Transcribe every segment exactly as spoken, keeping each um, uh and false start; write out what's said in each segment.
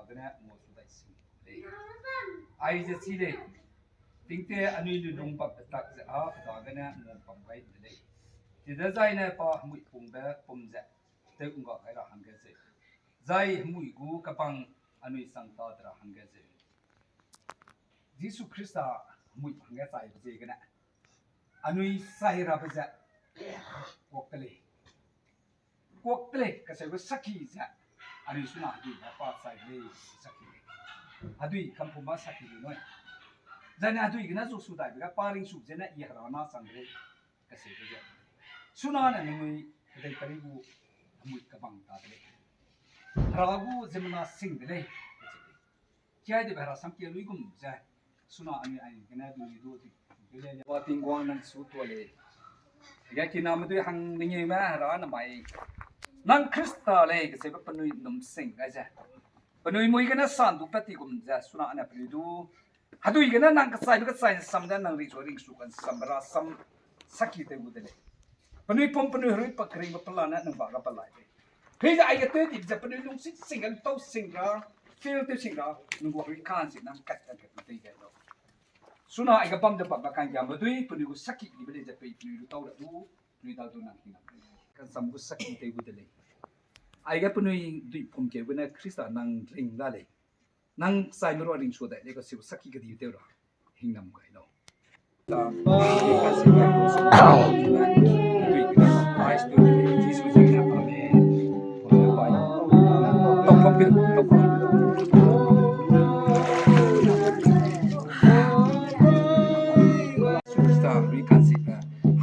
Gene ngua su dai sing lei. Aize chi lei. Tingte anui lunlung bam betak ze a pe dagene ngua bam gai de lei. Chide zaine pa hemui pungbe pum ze tew ngga gai ra hangge zeu. Zai hemui gu kebang anui sang ta de ra hangge zeu. Jisu Khrista hemui hangge chaibe ziegene anui sai rabe ze kuak de lei. Kuak de lei, kacheube saki ze anui suna hedui ne pa chai de lei, saki lei. Hedui kampum ba saki lei nui. Zaine hedui gene zu su daibe ge pa ringsu zene i Hera na chang de lei, kacheube ze. Suna ne nui kedei peri gu hemui kebang ta de lei. Hera gu ziemmena sing de lei, kacheu lei. Kiai de Hera sam kie lui gum ze, suna anui ai gene du ni du di. Wa Tingwang nang su tua lei. Ga kiname dui hang ningeume Hera namai. Nang Khrista lei kacheube penui num sing gai ze. Penui mui gene san du pat ti gum ze, suna ane penui du. Hedui gene nang kechaibe kechai sam de nang ringsu ringsu kan sam ra sam saki tew gu de lei. Penui pum penui herui pa keringbe pelane nang ba ga pelai lei. Hei ze aige tew di ze penui lungsit sing ga tau sing ra, feel tew sing ra, nang gu herui kan si nang kat kat kat tei gai lau. Suna aige bam de bam ba kanggiambe dui penui gu saki dibe lei ze pei penui lu tau ra du, penui da du nang hingnam lei. Kan sam gu saki tew gu de lei. Aige penui dui pum keu gene Khrista nang ring la lei. Nang chaime rua ringsu dai lei kacheu saki kedi tew ra hingnam gai lau.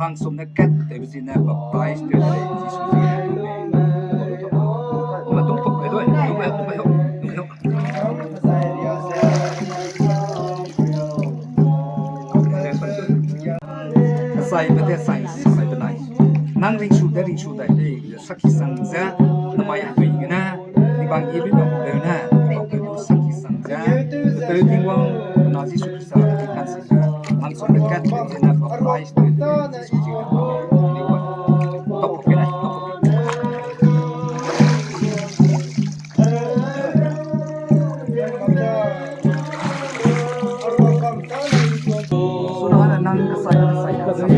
Hangsum ne kat tewbe zine baptize tew de lei Jisu zine. Amen. Amen. Tung puk ai doi, tung ai, tung ai, tung ai. Kasai be de sai, sai be nai. Nang ringsu de ringsu dai lei. Saki sang ze, namai hedui gene, ni bang i lui bam peu ne, ni bang peu du saki sang ze, peu Tingwang, na Jisu Khrista, kan si ze, nang sum de kat, zene baptize, Jisu Khrista, ni wa, top of it, top of it. Suna nang kasai, kasai, kasai.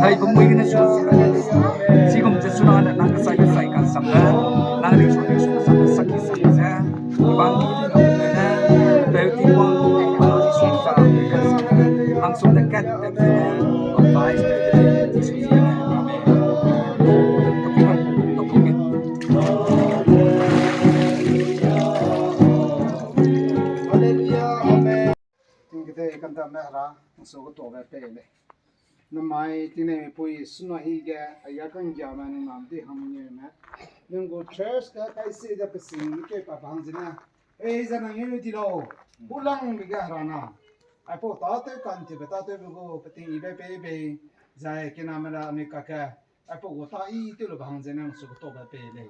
Hai, pemui gene su, chigum ze suna nang kasai, kasai kan sam da, nang ri su, ri su sam da, saki sam ze. Bang, peu Tingwang, bang, Jisu Khrista, hangsum de kat, baptize, Jisu Khrista, amen. Hallelujah, amen. Tingkete kanta me Hera, nang su ketobe pei lei. Namai tingnei pui suna hi ge, aya kanggiame nang nam di hang ngeume. Nang gu church ge kaisi de pesing ke pa bang zene. Ei, zai nang ngeu di lau. Pulang bi ge Hera na. Aipau tatew kan tibe tatew be gu peting ibe pei bei. Zai kiname ra anui kake. Aipau gu ta i tew lu bang zene nang su ketobe pei lei.